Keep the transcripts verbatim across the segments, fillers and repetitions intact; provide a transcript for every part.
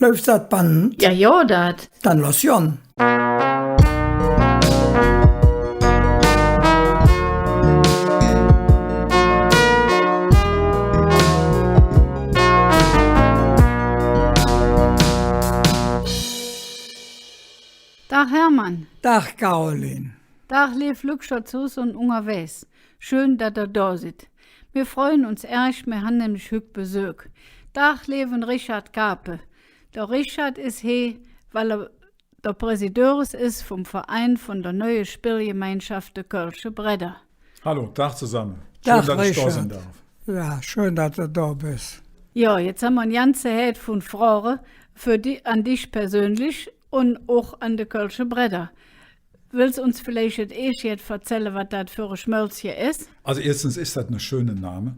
Läuf dat Band? Jo, jo, dat. Dann loss gonn. Dag, Hermann. Dag, Caroline. Dag, leev Lückcher zo Hus un ungerwägs. Schön, dat ehr do sid. Mir freuen uns ärg, mir han nämlich hügg Besök. Dag, leeven Richard Kape. Der Richard es hee, weil hä der Präsidöres es vum Verein vun der neue Spillgemeinschaff De Kölsche Bredder. Hallo, Dag zesamme. Schön, dat ich do sin darf. Jo, schön, dat de do bes. Jo, jetz han mer en ganze Hääd vun Froge för di-, an dich persönlich un och an de Kölsche Bredder. Wells uns villeich et eesch jet verzälle, wat dat för e Schmölzche es? Also, eetstens es dat ne schöne Name,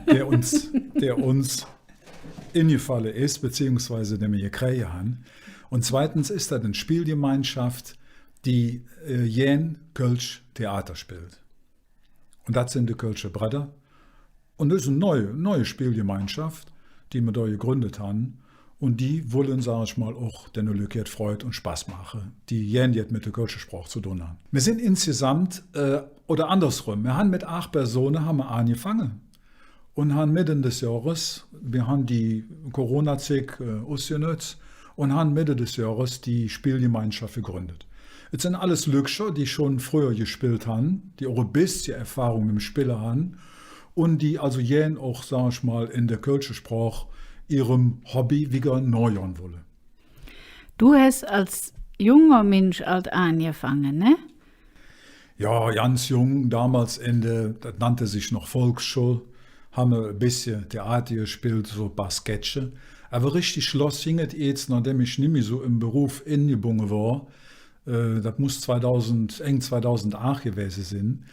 dä uns, dä uns engefalle es, beziehungsweise dä mer gekräge han. Un zweitens es dat en Spillgemeinschaff, die, äh, gään kölsch Theater spillt. Un dat sin de Kölsche Bredder. Un dat es en neue, neue Spillgemeinschaff, die mer do gegründt han. Un die wolle, sag ich mal, och denne Lück jet Freud un Spass maache, die gään jet met der kölsche Sproch ze dun han. Mir sin insgesamp, äh, oder andersröm, mir han met aach Persone han mer aangefange un han Medde des Johres, mir han die Corona-Zigg, äh, usgenötz un han Medde des Johres die Spillgemeinschaff gegründt. Et sin alles Lückcher, die schon fröher gespillt han, die och e bessche Erfahrung mem Spille han un die also gään och, sag ich mal, en der kölsche Sproch ehrem Hobby wigger nohgonn wolle. Do häs als junger Minsch ald aangefange, ne? Jo, ganz jung, domols en der, dat nannte sich noch Volksschull, han mer e bessche Theater gespillt, su e paar Sketche. Ävver richtig loss ging et eets, nohdäm ich nimmih su em Beruf engebunge wor. Äh, dat muss zweidausend, Eng zweidausendaach gewäse sin.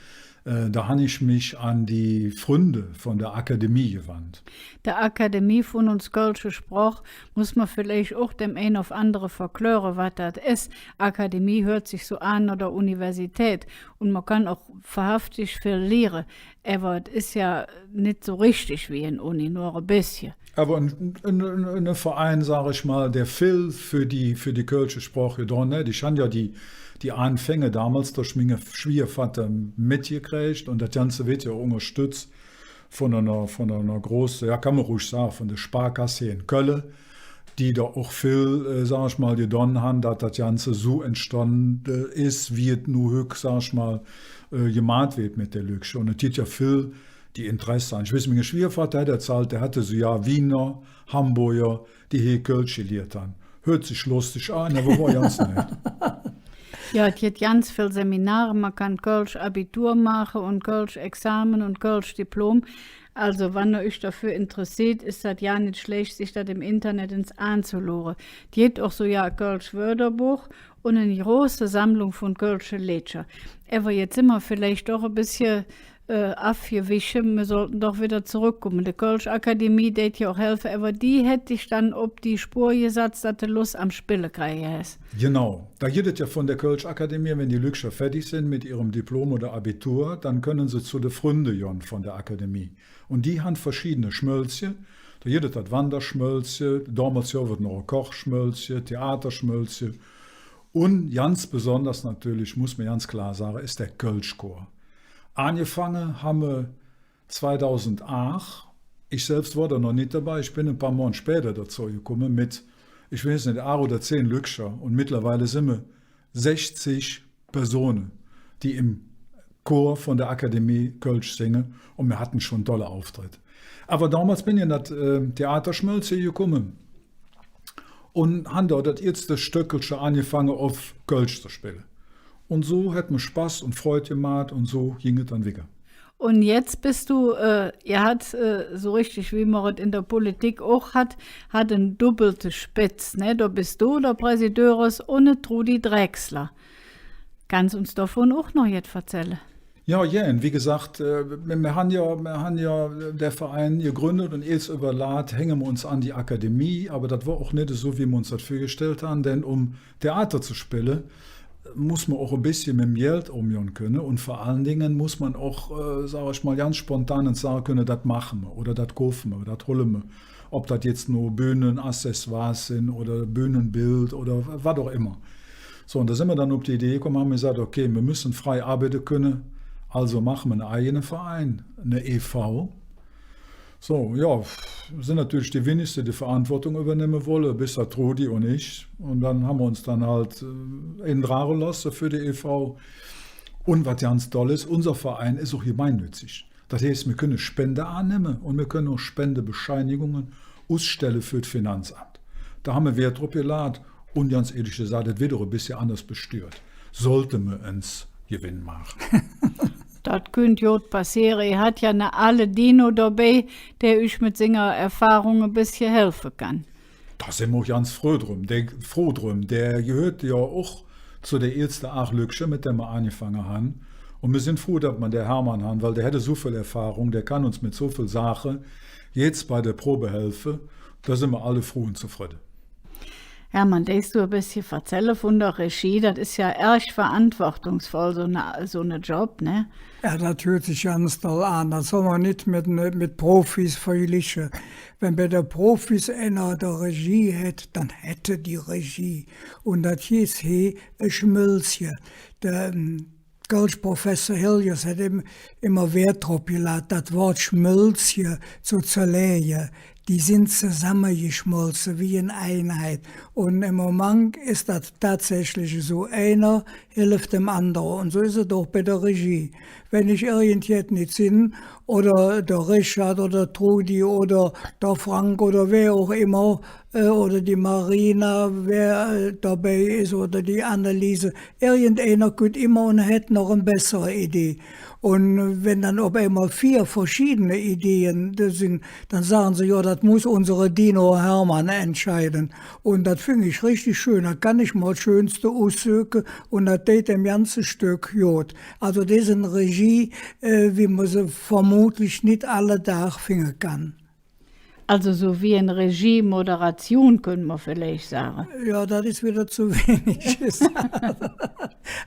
Äh, do han ich mich an die Fründe vun der Akademie gewandt. De Akademie vun uns kölsche Sproch muss mer villeich och däm ein ov andere verkläre, wat dat es. Akademie hürt sich su aan noh der Universität un mer kann och wahrhaftig vill liere, ävver et es jo nit su richtig wie en Uni, nor e bessche. Ävver en, en, en, en Verein, sag ich mal, dä vill för die, för die kölsche Sproch gedon hät. Ich han jo die, die Aanfäng domols durch minge Schwiegervatter metgekräge un dat Ganze weed jo ungerstötz vun ener, vun ener große, jo, kann mer ruhig sage, vun der Sparkasse en Kölle, die do och vill, äh, sag ich mal, gedon han, dat dat Ganze su entstande es, wie et no hügg, sag ich mal, äh, gemaht weed met de Lückcher. Un et gitt jo vill, die Interesse han. Ich weiß, minge Schwiegervatter hät verzallt, dä hatt su, jo, Wiener, Hamburger, die hee Kölsch geliert han. Hürt sich löstig aan, ävver wor ganz nett. Jo, et gitt ganz vill Seminare, mer kann Kölsch Abitur maache un Kölsch Examen un Kölsch Diplom. Also, wann ehr üch doför interesseet, es dat jo nit schlääch, sich dat em Internet ens aanzeluure. Et gitt och su, jo, e Kölsch Wörderboch un en große Sammlung vun kölsche Leedcher. Ävver jetz sin mer villeich doch e bessche äh, avgewiche, mer sollte doch widder zoröckkumme. De Kölsch Akademie deit jo och helfe, ävver die hät dich dann op die Spur gesatz, dat de Loss am Spille kräge häs. Genau. Do gitt et jo vun der Kölsch Akademie, wann die Lückcher fäädig sin met ehrem Diplom oder Abitur, dann künne se zo de Fründe gonn vun der Akademie. Un die han verschiedene Schmölzcher. Do gitt et dat Wanderschmölzche, domols gov et noch e Kochschmölzche, Theaterschmölzche. Un ganz besonders natörlich, muss mer ganz klor sage, es der Kölschchor. Aangefange han mer zweidausendaach. Ich selvs wor do noch nit dobei. Ich ben e paar Mond späder dozo gekumme met, ich weiß nit, aach oder zehn Lückcher. Un meddlerwiel sin mer sechzig Persone, die em Chor vun der Akademie Kölsch singe. Un mer hatte schon tolle Auftritte. Ävver domols ben ich en dat, äh, Theaterschmölzche gekumme. Un han do dat eetste Stöckelche aangefange, op Kölsch ze spille. Un su hät mer Spass un Freud gemaht un su ging et dann wigger. Un jetz bes do, äh, ehr hat, äh, su richtig, wie mer et en der Politik och hät, hät en dubbelte Spetz, ne? Do bes do der Präsidöres un et Trudi Drechsler. Kanns uns dovun och noch jet verzälle? Jo, gään. Wie gesaht, äh, mer, mer han jo, mer han jo der Verein gegründt un eets üvverlaht, hänge mer uns an die Akademie, ävver dat wor och nit esu, wie mer uns dat vürgestallt han, denn öm Theater ze spille, muss mer och e bessche mem Geld ömgonn künne un vör allen Dingen muss mer och, äh, sag ich mal, ganz spontan ens sage künne, dat maache mer oder dat kaufe mer, dat holle mer. Ob dat jetz nor Bühnenaccessoires sin oder Bühnebeld oder wat och immer. Su, un do sin mer dann op die Idee gekumme, han gesaht, okay, mer müsse frei arbeide künne, alsu maache mer ene eigene Verein, ene E V. Su, jo, sin natörlich de winnigste, die Verantwortung üvvernemme wolle, bes dat Trudi un ich. Un dann han mer uns dann halt, äh, endrage looße för de E V. Un wat ganz doll es, unse Verein es och gemeinnötzig. Dat heiß, mer künne Spende aannemme un mer künne och Spendebescheinigunge usstelle för et Finanzamt. Do han mer Wäät drop gelaht un ganz ihrlich gesaht, et weed och e bessche anders bestürt. Sollte mer ens Gewinn maache. Dat künnt god passeere. Ehr hat jo ne aale Dino dobei, dä üch met singer Erfahrung e bessche helfe kann. Do sin mer och ganz froh dröm. Dä, froh dröm. Dä gehööt jo och zo de eetste aach Lückcher, met däm mer aangefange han. Un mer sin froh, dat mer dä Hermann han, weil dä hät esu vill Erfahrung, dä kann uns met esu vill Saache jetz bei der Probe helfe. Do sin mer all froh un zefredde. Hermann, deis do e bessche verzälle vun der Regie? Dat es jo ärg verantwortungsvoll, su ne, su ne Job, ne? Jo, dat hürt sich ganz doll aan. Dat soll mer nit met, met Profis vergliche. Wann bei de Profis einer de Regie hät, dann hät hä die Regie. Un dat heiß hee e Schmölzche. Der, ähm, Kölsch Professor Hilgers hät em-, immer Wäät drop gelaht, dat Wood Schmölzche zo zerläge. Die sin zesammegeschmolze wie en Einheit. Un em Moment es dat tatsächlich esu, einer helf däm andere. Un su es et och bei der Regie. Wann ich irgendjet nit sinn, oder der Richard oder Trudi oder der Frank oder wä och immer, äh, oder die Marina, wä, äh, dobei es, oder die Anneliese, irgendeiner kütt immer un hät noch en bessere Idee. Un wann dann op eimol veer verschiedene Idee do sin, dann sage se, jo, dat muss unse Dino Hermann entscheide. Un dat fing ich richtig schön. Do kann ich mer et Schönste ussöke un dat deit däm ganze Stöck god. Alsu, dat es en Regie, äh, wie mer se vermutlich nit alle Dag finge kann. Alsu su wie en Regie-Moderation, künnt mer villeich sage. Jo, dat es widder zo winnig gesaht.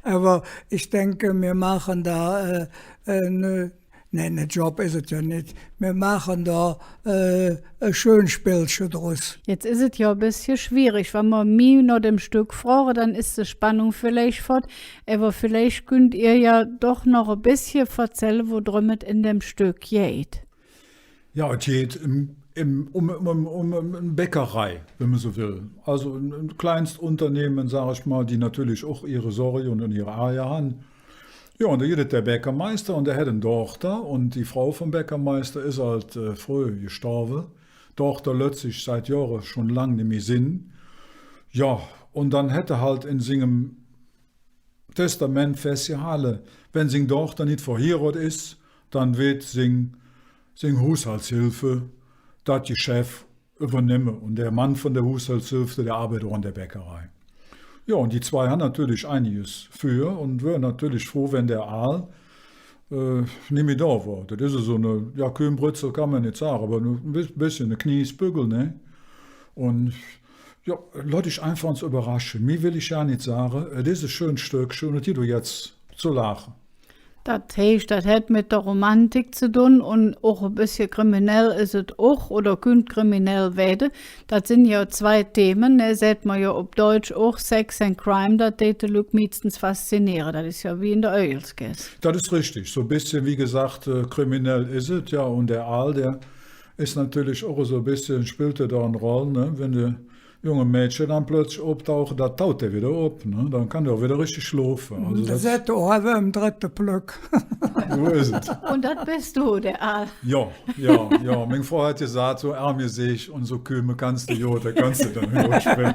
Ävver ich denke, mer maache do, äh, äh, ne, ne, ne Job es et jo nit. Mer maache do, äh, e schön Spillche drus. Jetz es et jo e bessche schwierig, wann mer mih noh däm Stöck froge, dann es de Spannung villeich fott. Ävver villeich künnt ehr jo doch noch e bessche verzälle, wodröm et en däm Stöck geiht. Jo, et geiht em, em, öm, öm, öm, öm, öm en Bäckerei, wann mer su well. Alsu en, en Kleinstunternehme, sag ich mal, die natörlich och ehre Sorge un, un ehre Eier han. Jo, un do gitt et der Bäckermeister un dä hät en Doochter un die Frau vum Bäckermeister es halt, äh, fröh gestorve. Doochter lät sich zick Johre schon lang nit mih sinn. Jo, un dann hät hä halt en singem Testament festgehalde, wann sing Doochter nit verhierodt es, dann weed sing, sing Huushaltshilfe dat Geschäff üvvernemme. Un der Mann vun der Huushaltshilfe, dä arbeidt och en der Bäckerei. Jo, un die zwei han natörlich einiges vür un wöre natörlich fruh, wann der Aal, äh, nit mih do wör. Dat es su ne, jo, Köhnbretzel kann mer nit sage, ävver e bes-, bessche ne Kniesbüggel, ne? Un jo, loss dich einfach ens üvverrasche. Mih well ich jo nit sage, et es e schön Stöckche un et gitt jo jetz zo laache. Dat heiß, dat hät met der Romantik ze dun un och e bessche kriminell es et och, oder künnt kriminell weede. Dat sin jo zwei Theme, ne, säht mer jo op Deutsch och, Sex and Crime, dat deit de Lück meistens fasziniere. Dat es jo wie en der Äugelskess. Dat es richtig. Su e bessche, wie gesaht, äh, kriminell es et, jo, un der Aal, dä es natörlich och su e bessche, spillt hä do en Roll, ne? Wann de junge Mädche dann plötzlich optauche, do taut dä widder op, ne? Dann kann dä och widder richtig schlofe. Alsu dat säht hä och em drette Plöck. Su es et. Un dat bes do, der Aal. Jo, jo, jo. Ming Frau hät gesaht, su ärm Geseech un su Küme kanns de jo, do kanns de dann god spille.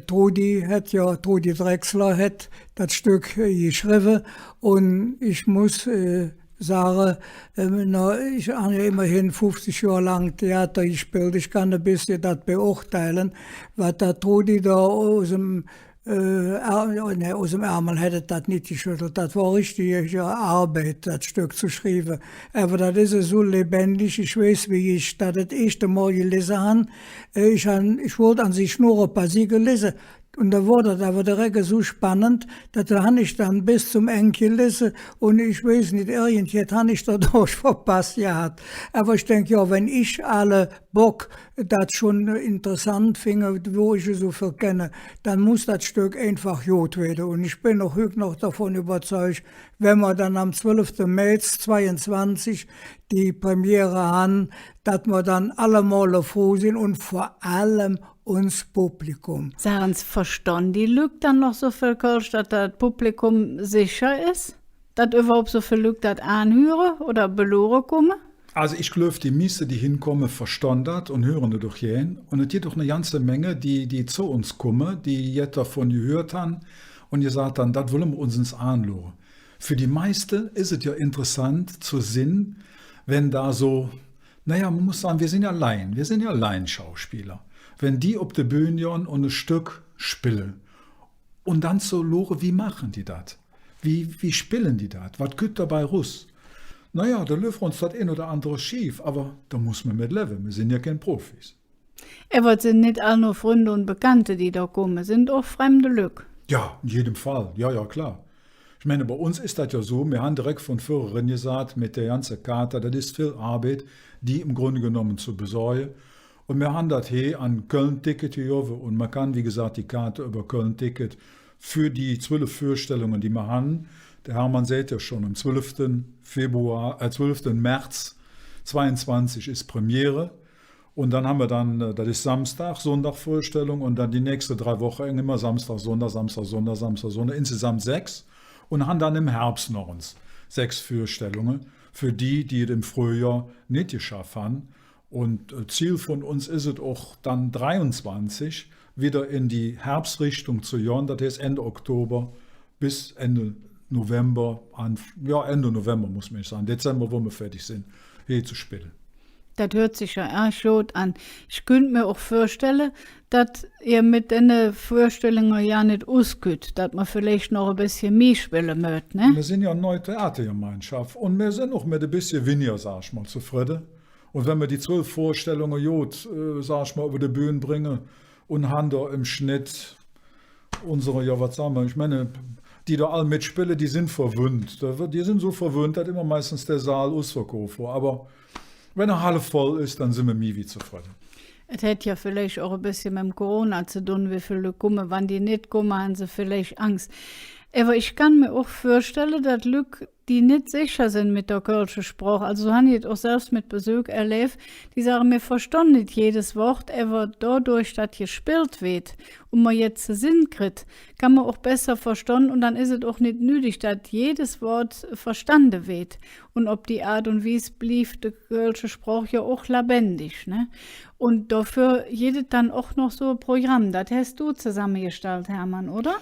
Trudi hät jo, Trudi Drechsler hät dat Stöck, äh, geschrevve un ich muss, äh, sage, ähm, na, ich han jo immerhin fuffzig Johr lang Theater gespillt. Ich kann e bessche dat beurteile, wat dat Trudi do us dem, äh, Är-, ne, us dem Ärmel hät et dat nit geschöddelt. Dat wor richtige Arbeid, dat Stöck ze schrieve. Ävver dat es esu lebendig. Ich weiß, wie ich dat et eeschte Mol gelese han. Äh, ich han, ich wollt an sich nor e paar Sigge lese. Un do wor dat ävver direk esu spannend, dat han ich dann bes zom Eng gelese, un ich weiß nit, irgendjet han ich dodurch verpass gehat. Ävver ich denk, jo, wann ich Aale Bock dat schon interessant finge, wo ich esu vill kenne, dann muss dat Stöck einfach god wääde. Un ich ben och hügg noch dovun üvverzeug, wann mer dann am zwölfte Määz zweiunzwanzig die Premiere han, dat mer dann allemole fruh sin un vör allem uns Publikum. Sag ens, verstonn die Lück dann noch su vill Kölsch, dat dat Publikum secher es? Dat üvverhaup su vill Lück dat aanhüre oder beluure kumme? Also ich gläuv, die mieste, die hinkumme, verstonn dat un hüre et och gään. Un et gitt och en ganze Menge, die, die zo uns kumme, die jet dovun gehürt han un gesaht han, dat wolle mer uns ens aanluure. För die mieste es et jo interessant ze sinn, wann do su, na ja, mer muss sage, mer sin jo Laie, mer sin jo Laieschauspieler. Wann die op de Bühn gonn un e Stöck spille. Un dann ze luure, wie maache die dat? Wie, wie spille die dat? Wat kütt dobei erus? Na ja, do läuf uns dat ein oder andere scheef, ävver do muss mer met levve. Mer sin jo kein Profis. Ävver et sin nit all nor Fründe un Bekannte, die do kumme, sin och fremde Lück. Jo, en jedem Fall. Jo, jo, klor. Ich meine, bei uns es dat jo su, mer han direk vun vürrenherin gesaht, met der ganze Kater, dat es vill Arbeid, die em Grunde genomme ze besorge. Un mer han dat he an Köln-Ticket gegovve un mer kann, wie gesaht, die Kater üvver Köln-Ticket för die zwölf Vürstellunge, die mer han. Der Hermann säht jo schon, am zwölfte Februar, äh, zwölfte März zweiunzwanzig es Premiere. Un dann han mer dann, äh, dat es Samsdag, Sonndag Vürstellung un dann die nächste drei Woche immer Samsdag, Sonndag, Samsdag, Sonndag, Samsdag, Sonndag, insgesamp sechs. Un han dann em Hervs noch ens sechs Vürstellunge för die, die et em Fröhjohr nit geschaff han. Un, äh, Ziel vun uns es et och dann dreiunzwanzig widder en die Hervsrichtung ze gonn, dat heiß Engk Oktober bes Engk November, Anf-, jo, Engk November muss mer sage, Dezember, wo mer fäädig sin, he ze spille. Dat hürt sich jo ech god aan. Ich künnt mer och vürstelle, dat ehr met denne Vürstellunge jo nit uskütt, dat mer villeich noch e bessche mih spille mööt, ne? Mer sin jo en neu Theatergemeinschaff un mer sin och met e bessche winniger, sag ich ens, zofredde. Un wann mer die zwölf Vürstellunge god, äh, sag ich ens, üvver de Bühn bränge un han do em Schnitt unsere, jo, wat sage mer, ich meine, die do all metspille, die sin verwöhnt. Do weed, die sin su verwöhnt, dat immer meistens der Saal usverkauf wor. Ävver wann hä halv voll es, dann sin mer mih wie zofredde. Et hät jo villeich och e bessche met dem Corona ze dun, wie vill Lück kumme. Wann die nit kumme, han se villeich Angs. Ävver ich kann mer och vürstelle, dat Lück, die nit secher sin met der kölsche Sproch, also han ich et och selvs met Besök erläv, die sage, mer verstonn nit jedes Wood, ävver dodurch, dat gespillt weed un mer jet ze sinn kritt, kann mer och besser verstonn un dann es et och nit nüdig, dat jedes Wood verstande weed. Un op die Aat un Wies bliev de kölsche Sproch jo och lebendig, ne? Un doför gitt et dann och noch su e Programm, dat häs do zesammegestallt, Hermann, oder?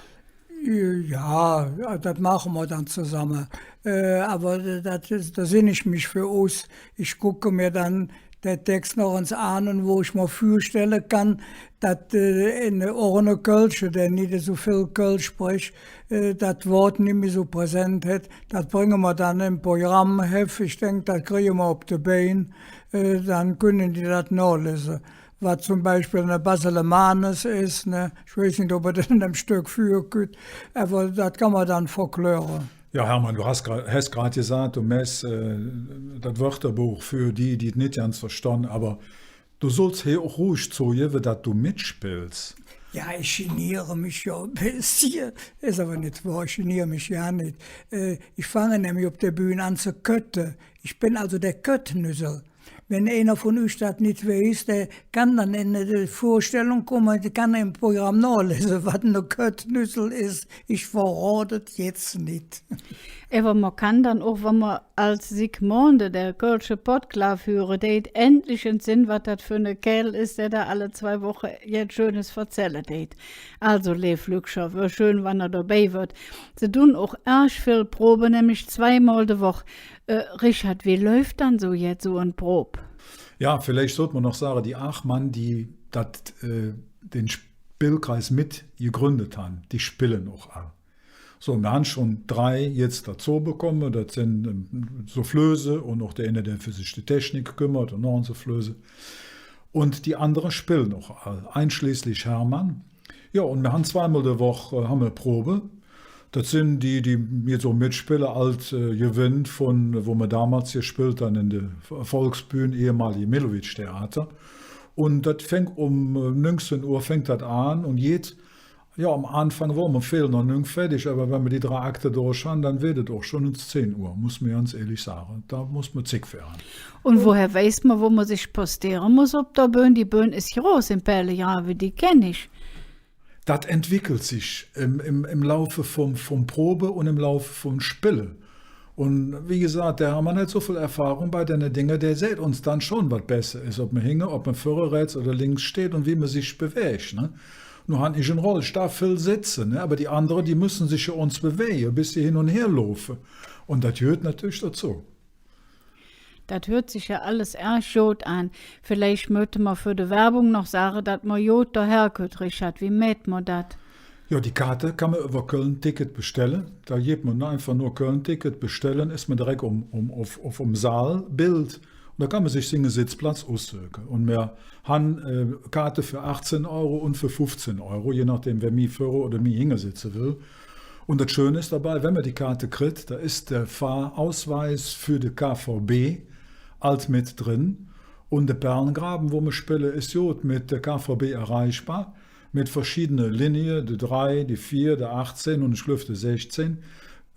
Jo, dat maache mer dann zesamme. Äh, ävver dat es, do sinn ich mich för us. Ich gucke mer dann der Tex noch ens aan, wo ich mer vürstelle kann, dat, äh, ene, och ene Kölsche, dä nit esu vill Kölsch sprich, äh, dat Wood nit mih esu präsent hät, dat bränge mer dann em Programmheft. Ich denk, dat krige mer op de Bein, äh, dann künne die dat nohlese. Wat zom Beispill ene Baselemanes es, ne? Ich weiß nit, ov et en däm Stöck vürkütt, ävver dat kann mer dann verkläre. Jo, Hermann, do häs gra-, häs grad gesaht, do mähs, äh, dat Wörterboch för die, die et nit ganz verstonn, ävver do solls he och ruhig zogevve, dat do metspills. Jo, ich geniere mich jo e bessche. Es ävver nit wohr, ich geniere mich jo nit. Äh, ich fange nämlich op der Bühn aan ze kötte. Ich ben also der Köttnüssel. Wann einer vun üch dat nit weiß, dä kann dann en de Vürstellung kumme, dä kann em Programm nohlese, wat ene Köttnüssel es. Ich verrod et jetz nit. Ävver mer kann dann och, wann mer als Sigmonde, der kölsche Podklaaf, hüre deit, endlich entsinn, wat dat för ene Kääl es, dä do alle zwei Woche jet Schönes verzälle deit. Also, leev Lückcher, wör schön, wann ehr dobei wööt. Se dun och ärg vill probe, nämlich zweimol de Woch. Äh, Richard, wie läuf dann su jetz su en Prob? Jo, villeich sollt mer noch sage, die aach Mann, die dat, äh, dä Spillkreis met gegründt han, die spille och all. Su, mer han schon drei jetz dozo bekumme, dat sin, ähm, Souffleuse un och der eine, dä för sich de Technik kümmert un noch en Souffleuse. Un die andere spille och all, einschleeßlich Hermann. Jo, un mer han zweimol de Woch, äh, han mer Probe. Dat sin die, die jetz su metspille, ald, äh, gewennt vun, wo mer domols gespillt han en der V-, Volksbühn, ehemalige Millowitsch-Theater. Un dat fängk öm, äh, nüngzehn Uhr fängk dat aan un geiht, jo, am Aanfang wor mer vill noch nit fäädig, ävver wann mer die drei Akte durch han, dann weed et och schon öm zehn Uhr, muss mer ganz ihrlich sage. Do muss mer Zigg för han. Un woher weiß mer, wo mer sich posteere muss op der Bühn? Die Bühn es groß em Perlegrave, die kenn ich. Dat entwickelt sich em, em, em Laufe vum, vum Probe un em Laufe vum Spille. Un wie gesaht, dä Hermann hät su vill Erfahrung bei denne Dinger, dä säht uns dann schon, wat besser es, ov mer hinge, ov mer vörre, rähts oder links steiht un wie mer sich bewäg, ne? No han ich en Roll, ich darf vill setze, ne? Ävver die andere, die müsse sich jo uns bewäge, e bessche hin un her laufe. Un dat gehööt natörlich dozo. Dat hürt sich jo alles ärg god aan. Villeich mööte mer för de Werbung noch sage, dat mer god doher kütt, Richard. Wie mäht mer dat? Jo, die Kaate kann mer üvver Köln-Ticket bestelle. Do geiht mer einfach nor Köln-Ticket bestelle, es mer direk om, om, op, op, om Saalbild. Un do kann mer sich singe Sitzplatz ussöke. Un mer han, äh, Kaate för achzehn Euro un för fuffzehn Euro, je nohdäm, wä mih vörre oder mih hinge setze well. Un dat Schöne es dobei, wann mer die Kaate kritt, do es der Fahrausweis för de K V B ald met dren. Un der Perlegrave, wo mer spille, es god met der K V B erreichbar, met verschiedene Linie, de drei, de veer, de achzehn un ich gläuv de sechzehn.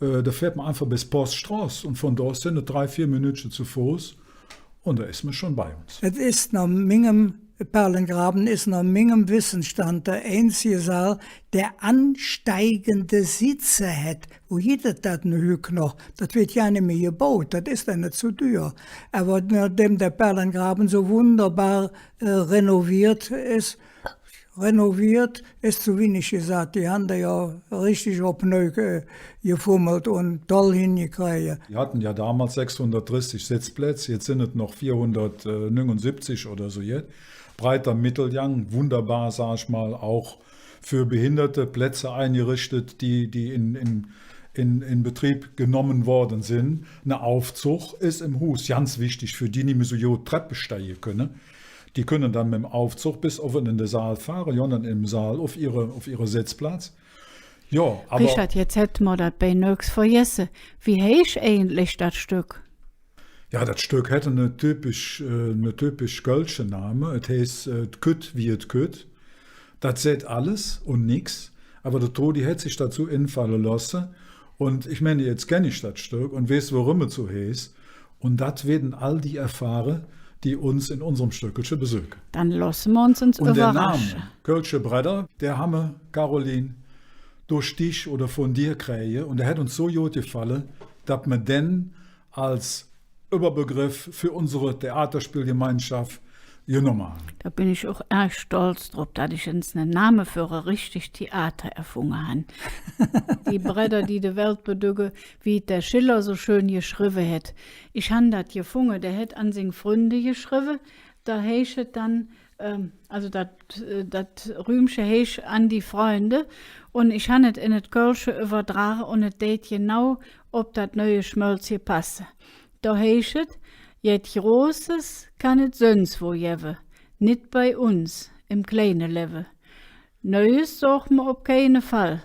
Äh, do fährt mer einfach bes Poststroß un vun do sin et drei, veer Minütche zo Foß. Un do es mer schon bei uns. Et es noh mingem, Perlegrave es noh mingem Wessensstand der einzige Saal, dä aansteigende Sitze hät. Wo gitt et dat dann hügg noch? Dat weed jo nit mih gebaut, dat es dann nit zo dür. Ävver nohdäm der Perlegrave su wunderbar, äh, renoveet es, renoveet, es zo winnig gesaht. Die han do jo richtig op neu ge-, gefummelt un doll hingekräge. Die hatte jo domols sechshundertdressig Setzplätz, jetz sin et noch veerhundertnüngunsibbzig oder su jet. Breiter Mittelgang, wunderbar, sag ich mal, auch für Behinderte Plätze eingerichtet, die, die in, in, in, in Betrieb genommen worden sind. Ne Aufzug es em Huus, ganz wichtig för die, die nit mih su god Trepp steige künne. Die künne dann mem Aufzug bes owwe en der Saal fahre, jo, dann em Saal op ehre, op ehre Setzplatz. Jo, ävver Richard, jetz hätt mer dat bei nöhks vergesse. Wie heiß eigentlich dat Stöck? Jo, dat Stöck hät ene typisch, äh, ene typisch kölsche Name. Et heiß, äh, Et kütt, wie et kütt. Dat säht alles un nix. Ävver der Trudi hät sich dat su enfalle looße. Un ich meine, jetz kenn ich dat Stöck un weiß, woröm et su heiß. Un dat weeden all die erfahre, die uns en unserem Stöckelche besöke. Dann looße mer uns, uns üvverrasche. Un der Name Kölsche Bredder, dä han mer, Caroline, durch dich oder vun dir kräge. Un dä hät uns su god gefalle, dat mer dä als Üvverbegreff för unsere Theaterspielgemeinschaft genomme han. Do ben ich och ärg stolz drop, dat ich ens ene Name för e richtig Theater erfunge han. Die Bredder, die de Welt bedügge, wie et der Schiller su schön geschrevve hät. Ich han dat gefunge, dä hät an sing Fründe geschrevve, do heiß et dann, ähm, also dat, äh, dat Rümche heiß An die Freunde, un ich han et en et Kölsche üvverdrage un et deit genau op dat neue Schmölzche passe. Do heiß et: Jet Großes kann et söns wo gevve, nit bei uns em kleine Levve. Neues soch mer op keine Fall.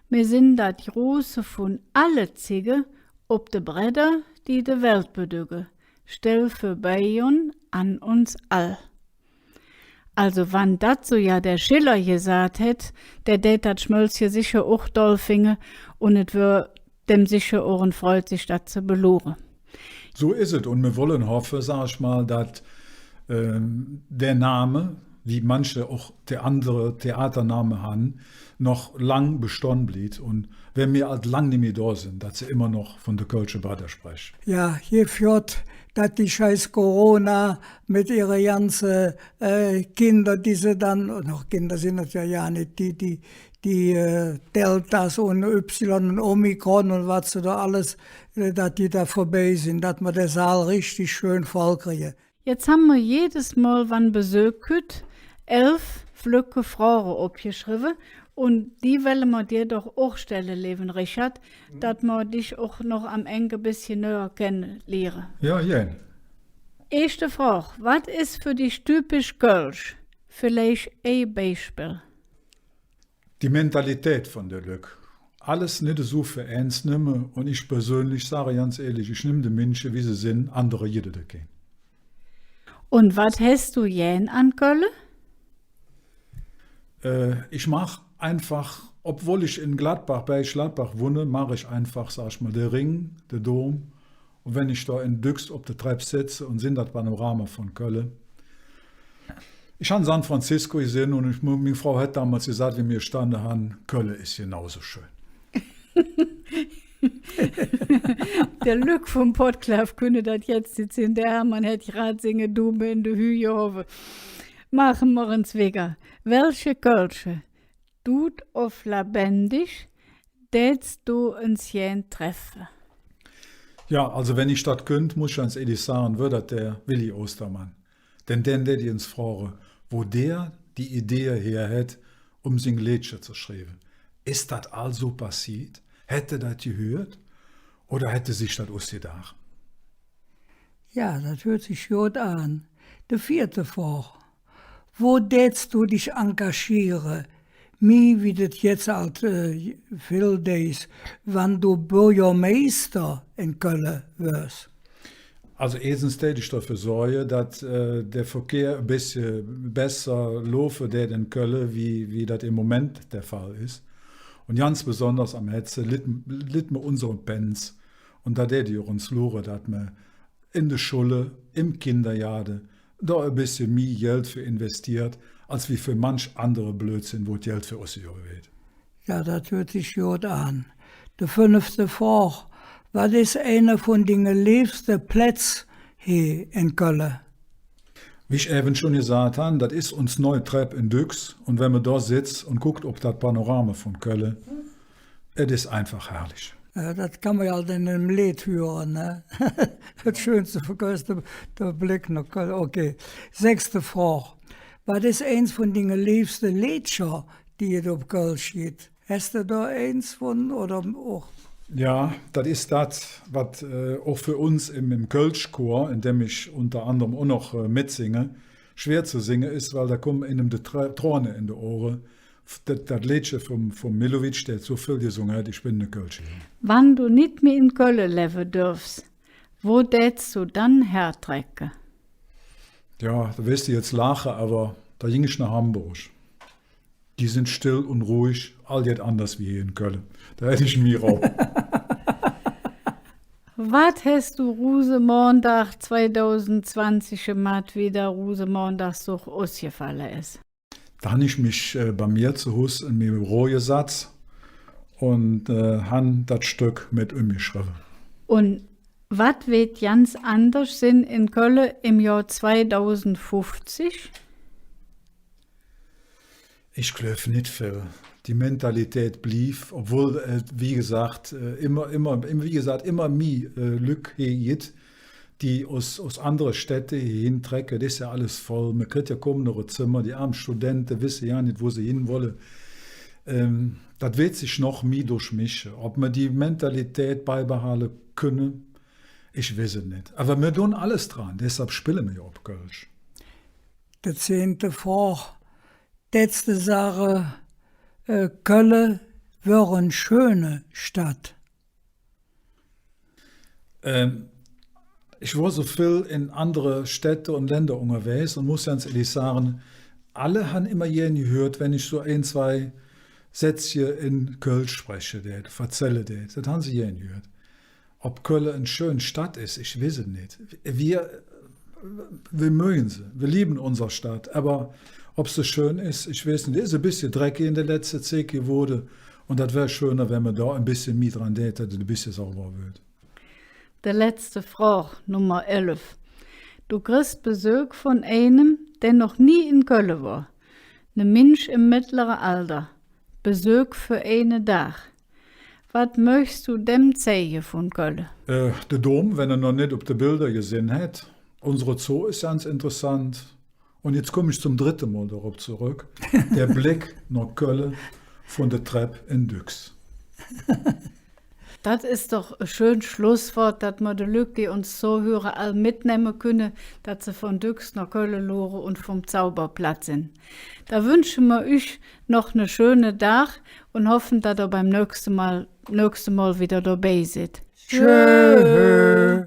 Mir sin dat Große vun alle Zigge, op de Bredder, die de Welt bedügge. Stell vörbei gonn an uns all. Also, wann dat su jo der Schiller gesaht hätt, dä dät dat Schmölzche secher och doll finge, un et wör däm secher och en Freud, sich dat ze beluure. Su es et. Un mir wolle hoffe, sag ich mal, dat, ähm, der Name, wie manche och andere Theatername han, noch lang bestonn bliev. Un wann mir ald lang nit mih do sin, dat se immer noch vun de Kölsche Bredder spreche. Jo, je fott, dat die scheiß Corona met ehre ganze, äh, Kinder, die se dann, noch Kinder sin et jo, jo nit, die, die, die, äh, Deltas un Ypsilon un Omikron un wat se do alles, äh, dat die do vörbei sin, dat mer der Saal richtig schön voll krige. Jetz han mer jedes Mol, wann Besök kütt, elf flöcke Froge opgeschrevve, un die welle mer dir doch och stelle, leeven Richard, dat mer dich och noch am Engk e bessche nöher kenneliere. Jo, gään. Eeschte Frog: Wat es för dich typisch kölsch? Villeich e Beispill. Die Mentalität vun de Lück. Alles nit esu för ääns nemme. Un ich persönlich, sage ganz ihrlich, ich nemme de Minsche, wie se sin, andere gitt et kein. Un wat häs do gään an Kölle? Äh, ich mag einfach, obwohl ich en Gladbach, bei Gladbach wonne, mag ich einfach, sag ich mal, der Ring, der Dom. Un wann ich do en Düx op der Trepp setze un sinn dat Panorama vun Kölle. Ich han San Francisco gesinn un ich, ming Frau hät domols gesaht, wie mer gestande han: „Kölle es genauso schön.“ De Lück vum Podklaaf künne dat jetz nit sinn. Der Hermann hät grad singe Dume en de Hüh gehovve. Maache mer ens wigger. Welche Kölsche, dud ov lebendig, däts do ens gään treffe? Jo, alsu, wann ich dat künnt, muss ich ens ihrlich sage, wör dat der Willi Ostermann. Denn dä dät ich ens froge, wo dä die Idee her hät, öm sing Leedcher ze schrieve. Es dat alsu passeet? Hät hä dat gehürt? Oder hät hä sich dat usgedaach? Jo, dat hürt sich god aan. De veete Frog. Wo däts do dich engagiere? Mih wie dat jetz ald, äh, vill deis, wann do Bürgermeister en Kölle wörs. Alsu, eetstens dät ich doför sorge, dat, äh, der Verkehr e bessche besser laufe dät en Kölle, wie, wie dat em Moment der Fall es. Un ganz besonders am Hätze litt, litt mer unsere Pänz. Un do dät ich och ens luure, dat mer en de Schulle, em Kindergaade, do e bessche mih Geld för investeet, als wie för manch andere Blödsinn, wo et Geld för usgegovve weed. Jo, dat hürt sich god aan. De fünfte Frog. Wat es eine vun dinge leevste Plätz hee en Kölle? Wie ich evvens schon gesaht han, dat es uns neue Trepp en Düx. Un wann mer do setz un guck op dat Panorama vun Kölle, et es einfach herrlich. Jo, dat kann mer jo ald en dem Leed hüre, ne? Dat schönste vun Kölle es der, der Bleck noh Kölle. Okay. Sechste Frog. Wat es eins vun dinge leevste Leedcher, die et op Kölsch gitt? Häs do do eins vun, oder och? Jo, dat es dat, wat, äh, och för uns em, em Kölschchor, en däm ich unger anderem och noch, äh, metsinge, schwer ze singe es, weil do kumme einem de Tra-, Trone en de Ohre. Dat, dat Leedche vum, vum Millowitsch, dä et su vill gesunge hät, „Ich ben ne kölsche Jung.“ Wann do nit mih en Kölle levve dörfs, wo däts do dann hertrecke? Jo, do wees do jetz laache, ävver do ging ich noh Hamburg. Die sin stell un ruhig, all jet anders wie hee en Kölle. Do hätt ich mih Rauh. Wat häs do Rusemondag zweidausendzwanzig gemaht, wie der Rusemondagszog usgefalle es? Do han ich mich, äh, bei mir zo Hus en mi Büro gesatz un, äh, han dat Stöck met ömgeschrevve. Un wat weed ganz anders sin en Kölle em Johr zweidausendfuffzig? Ich gläuv nit vill. Die Mentalität bliev, obwohl, äh, wie gesaht, äh, immer, immer, immer, wie gesaht, immer mih, äh, Lück hee gitt, die us, us andere Städte hee hintrecke. Dat es jo alles voll. Mer kritt jo kaum noch e Zemmer. Die ärm Studente wesse jo nit, wo se hin wolle. Ähm, dat weed sich noch mih durchmische. Ov mer die Mentalität beibehalde künne, ich weiß et nit. Ävver mer dun alles dran. Deshalv spille mer jo op Kölsch. De zehnte Frog. Däts do sage, äh, Kölle wör en schöne Stadt? Ähm, ich wor su vill en andere Städte un Länder ungerwägs un muss ganz ihrlich sage, all han immer gään gehürt, wann ich su ein, zwei Sätzche en Kölsch spreche dät, verzälle dät. Dat han se gään gehürt. Ov Kölle en schön Stadt es, ich weiß et nit. Mer, mer möge se. Mer liebe unser Stadt. Ävver ov se schön es, ich weiß nit. Et es e bessche dreckig en der letzte Zigg gewoode. Un dat wör schöner, wann mer do e bessche mih dran dät, dat et e bessche sauber weed. De letzte Frog, Nummer elf. Do kriss Besök vun einem, dä noch nie en Kölle wor. Ne Minsch em meddlere Alder. Besök för eine Dag. Wat mööchs do däm zeige vun Kölle? Äh, der Dom, wann hä noch nit op de Belder gesinn hät. Unser Zoo es ganz interessant. Un jetz kumme ich zom drette Mol dodrop zoröck. Der Bleck noh Kölle vun der Trepp en Düx. Dat es doch e schön Schlusswoot, dat mer de Lück, die uns zohüre, all metnemme künne, dat se vun Düx noh Kölle luure un vum Zauber platt sin. Do wünsche mer üch noch ne schöne Dag un hoffe, dat ehr beim nöchste Mol, nöchste Mol widder dobei sid. Tschö.